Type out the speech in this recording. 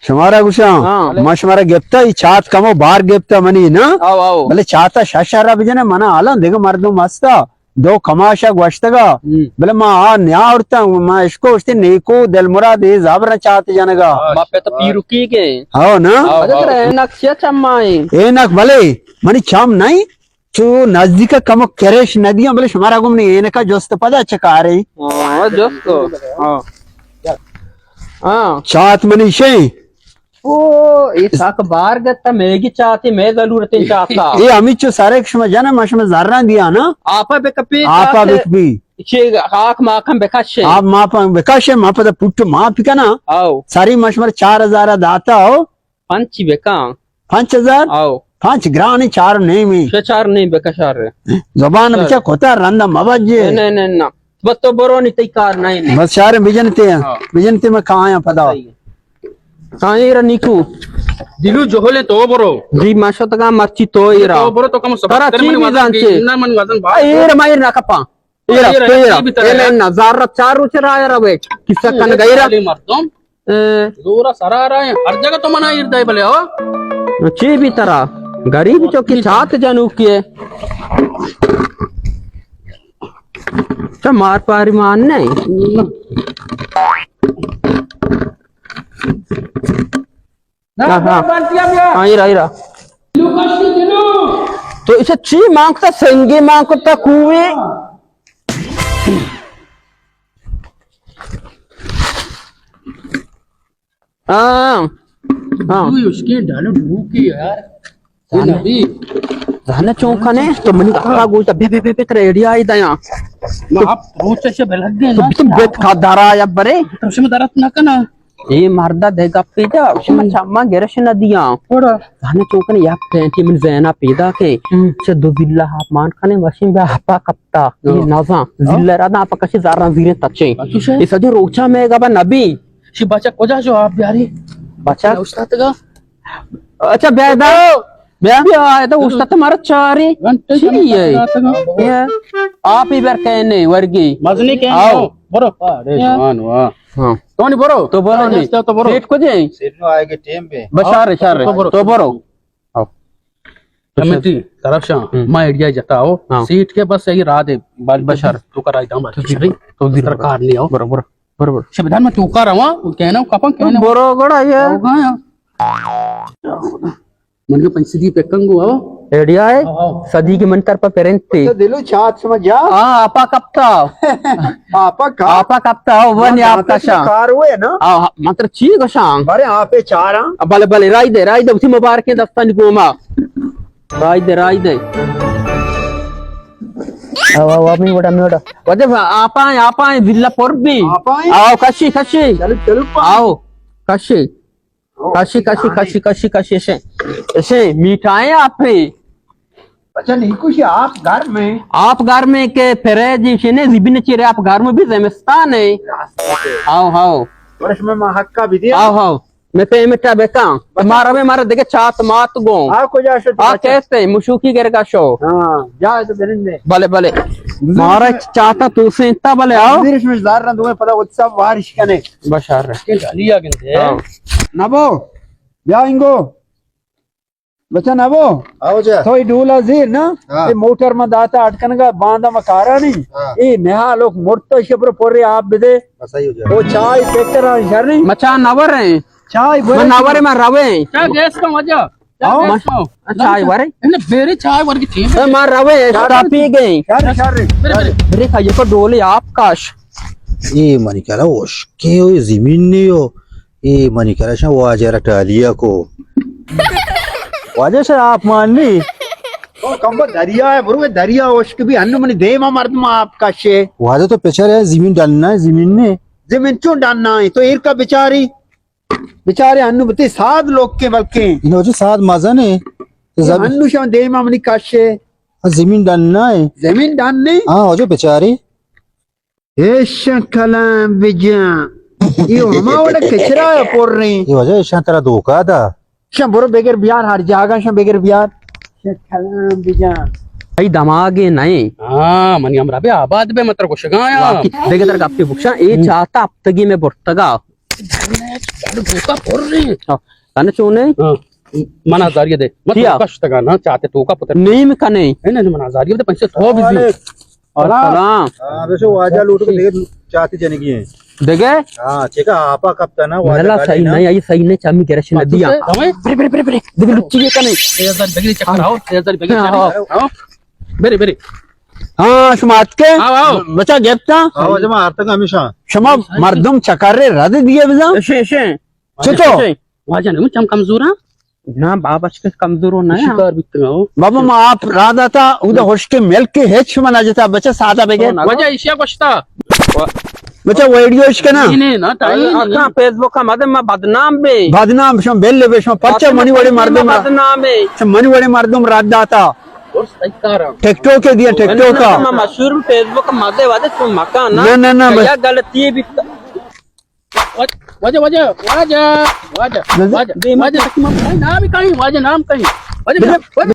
شمارا گوشاں، ہاں۔ ما شمارا گپتا، ای چات کمو بار گپتا منی نا۔ آو، آو۔ بلے چاتا شش ہزار بجنے منا حالاں دگہ مردم ہستا۔ دو کماشا گوشتگا۔ ہم۔ بلے ما آ نیاورتا، ما اشکو اشتے نیکو دل مراد اے زابر چات جنگا۔ ما پہ تو پیرکی گئے۔ ہاو نا؟ آو، آو۔ اینک چیا چمائیں؟ اینک بلے، منی چم نہیں۔ چو نزدیک کمو کرش ندیاں، بلے شمارا گم نہیں، اینکا جست پدا چکارے۔ ہاں، جست۔ ہاں۔ ہاں۔ چات منی شے۔ او، اے ساک بار گتا، میگی چاتی، مے ضرورتیں چاتا۔ اے ہمیں چو سارے شما جانا، ما شما زراں دیا نا۔ آپا بکپی، آپا چاتے۔ بکپی۔ چے خاک ما کم بکشے۔ آپ ما پا بکشے، ما پدا پٹو ما پکنا۔ آو۔ ساری ما شمار چار ہزار داتا ہو۔ پنچی بکاں۔ پنچ ہزار؟ آو۔ پنچ گرانی چار نیمی۔ چہ چار نیم بکشار۔ زبان بچا کتا رندا مبجے۔ نہ، نہ، نہ، نہ۔ بس تو برو نی تئی کار نہیں، نہیں۔ بس شار بجنتے ہیں۔ ہاں۔ بجنتے میں کہاں ہیں پدا۔ صحیح ہے۔ کہاں ہے را نیکو؟ دلو جہلے تو برو۔ جی ماشا تکا مرچی تو ایرا۔ تو برو تو کم سبق ترا تر چی من بھی وزن جانچے؟ کی، نہ من وزن بھاری۔ ایر مایر نہ کپاں۔ ایرا، ایرا، ایرا، ایرا، ایرا، ایرا، ایرا، نہ، زار چار روچ راہ روے۔ کسا کن گئے را۔ مردم۔ اے۔ زورا سرا رہا ہے، ہر جگہ تو منا ایر دے بلے ہو۔ چی بھی ترا، غریب چوکی چات جنو کیے۔ چا مار پاری مان نہیں۔ ہاں، ہاں۔ ہاں، ایرا، ایرا۔ تو اسے چی مانگتا، سنگی مانگتا، کوئی؟ ہاں۔ ہاں۔ دوی اس کے ڈالو ڈوکی یار۔ زانے، زانے چون کنے؟ تو منی کاکا گوشتا، بے، بے، بے، بے، ترے ایڈیا آئی دیا۔ ما آپ روچ سے بلگ گئے تو نا۔ تم بیت کا دارا یا برے؟ تم سے درد نہ کنا۔ اے مردا دے گپی جا، شما چما گرش نہ دیاں۔ زانے چون کنے یک پینٹی من زینا پیدا کے۔ ہم۔ چہ دو ضلع آپ مان کنے وشیں بیا آپا کپتا۔ اے ہاں۔ نازاں۔ ہاں۔ ضلع را دا آپا کشی زاراں زیریں تچیں۔ اے سجو روچا میں گبا نبی۔ شی بچا کجا جو آپ بیاری؟ بچا؟ استاد گا؟ اچھا، بیا دا۔ بیا۔ بیا، اے تو استاد مارا چاری۔ گھنٹے چی ہے؟ آپ ہی بر کہنے ورگی۔ مزنی کہنے آؤ۔ برو۔ ارے جوان واہ۔ ہاں۔ تو نہیں برو۔ تو برو نہیں۔ تو برو۔ سیٹ کو جائیں؟ سیٹ نو آئے گے ٹیم پہ۔ بشار، شار۔ تو برو۔ تو برو۔ آؤ۔ کمیٹی طرف شاں ہم۔ ما ایڈیا جتا ہو۔ ہاں۔ سیٹ کے بس یہی راہ دے۔ بال بشار۔ تو کرائی دام۔ تو زیر۔ تو زیر۔ سرکار نہیں ہو۔ برو، برو۔ برو، برو۔ شبدان میں چوکا رہا، وہ کہنا، کپن کہنا۔ برو گڑا یہ۔ ہوگا یا۔ من کے پنچ سدی پہ کنگو ہو۔ ایڈیا ہے؟ ہاں، ہاں۔ سدی کے من تر پر پرنتے۔ اچھا، دلو چات سمجھ جا۔ ہاں، آپا کپتا۔ آپا کا؟ آپا کپتا ہو، وہ نہیں آپ کا شاں۔ کار ہوئے نا؟ ہاں، ہاں، مطلب چی گشاں؟ بارے آپ چاراں۔ بلے، بلے، رائی دے، رائی دے، اسی مبارکیں دستانی گوما۔ رائی دے، رائی دے۔ آو، آو، آو، می وڑا، می وڑا۔ وجہ آپا ہیں، آپا ہیں، ضلع پر بھی۔ آپا ہیں؟ آو، کشی، کشی۔ چلو، چلو، پا۔ آو، کشی۔ کشی، کشی، کشی، کشی، کشی، اسے۔ اسے، میٹھائیں آپ ہیں۔ اچھا، نہیں کچھ آپ گھر میں۔ آپ گھر میں کے پھرے جی، شنے زبین چیرے آپ گھر میں بھی زمستان ہے۔ آو، آو۔ ورش میں ماں حق کا بھی دیا۔ آو، آو۔ میں پیمنٹ ءَ بکاں۔ مارا میں مارا دگہ چات مات گوں۔ آ کجا شت آ بچا؟ کیسے مشوکی گرگا شو۔ ہاں، جا تو برندے۔ بلے، بلے۔ مارا چاتا تو سینتا بلے آؤ۔ وزیرش میں زار رند ہوئے پدا وت سب وارش کنے۔ بشار رہے۔ کہ ڈالیا گندے۔ ہاں۔ نبو، بیا انگو۔ بچا نبو۔ آؤ جا۔ تو ای ڈولا زیر نا؟ ہاں۔ اے موٹر ما داتا اٹکنگا باندا ما کارانی۔ ہاں۔ اے نہا لوک مرتا شبر پورے آپ بدے۔ بس آئی ہو جا۔ او چائے پیکر آن شر نہیں؟ مچا نور ہیں۔ چائے بورے من ناورے من روے۔ چا گیس کا وجہ؟ چا آؤ۔ گیس کا؟ چائے ورے؟ انہیں بیری چائے ور کی چیز۔ اے من روے، شر۔ اسٹاپی گئے۔ شر، شر۔ برے، برے۔ برے کھا، یہ کو ڈولے آپ کاش۔ اے منی کرا اوشکے ہو، زمین نہیں ہو۔ اے منی کرا شاں واجہ را ٹالیا کو۔ واجہ شاں آپ مان نہیں۔ او کمبا دریا ہے، برو دریا اوشک بھی، انو منی دیما مردم آپ کشے۔ واجہ تو پچھر ہے، زمین ڈالنا ہے، زمین نے۔ زمین چون ڈالنا ہے؟ تو ایر کا بچاری۔ بچارے انو بتے ساد لوگ کے بلکیں۔ انو جو ساد مزن ہے۔ زمین انو شان دیما منی کشے۔ زمین ڈن نہ ہے۔ زمین ڈن نہیں؟ ہاں، جو بچارے۔ ایشان کلام بجان۔ یہ ہما وڑا کچرا پر رہی۔ یہ وجہ ایشان ترا دھوکا دا۔ شان برو بگر بیار، ہر جاگہ شان بگر بیار۔ شان کلام بجان۔ ای دماغے نہیں۔ ہاں، منی ہمراہ بے آباد بے متر گوشگایا۔ واقعی، دیگه در گپی بکشاں، اے چاتا ہفتگی میں برتگا۔ دھوکا پر رہی۔ ہاں، کنے چونے؟ ہاں، من آزاری دے۔ من کیا؟ تو کشتگا نا، چاتے تو کا پتر۔ نیم کنے۔ اے نا، من آزاری دے، پیسے تو بزی۔ اور سلام۔ سلام۔ ہاں، ویسے واجہ لوٹ کے دیکھ، چاتے جنگی ہیں۔ دیکھے؟ ہاں، چیکا آپا کپتا نا، واجہ ملا گالی صحیح نا۔ نہیں، یہ صحیح نہیں، چامی گرش نہ دیا۔ ہمیں؟ برے، برے، برے، برے۔ دیکھ لچی یہ کنے۔ تیز دار بگری چکر آؤ، تیز دار بگری ہاں، چکر آؤ۔ آؤ۔ برے، برے۔ ہاں، شما اتکے؟ آؤ، آؤ۔ بچا گپتا؟ آؤ، جما آرتگا ہمیشہ۔ شما مردم چکر رد دیے بزن؟ اشے، اشے۔ چطور؟ واجہ نہ چم کمزور ہاں؟ نہ بابا، چکے کمزور ہو نہ۔ شکار بیتگا ہو۔ بابا، ما آپ را داتا، اودا ہشک ملک ہچ من جتا، بچہ سادہ بگے۔ واجہ ایشیا گوشتا۔ بچہ ویڈیو اش کنا۔ نہیں، نہیں، نہ، ٹائم نہیں۔ اکا فیس بک مدے ما بدنام بے۔ بدنام شم بل بے شم، پرچہ منی وڑے مردم را۔ بدنام بے۔ شم منی وڑے مردم را داتا۔ اور صحیح کار ہے۔ ٹک ٹاک دیا، ٹک ٹاک۔ ما مشہور فیس بک مدے وادے تو مکان نہ۔ نہ، نہ، نہ، یا غلطی بیتا۔ واجہ، واجہ، واجہ، واجہ، واجہ، واجہ، واجہ، نام کہیں، واجہ، نام کہیں۔ واجہ، واجہ۔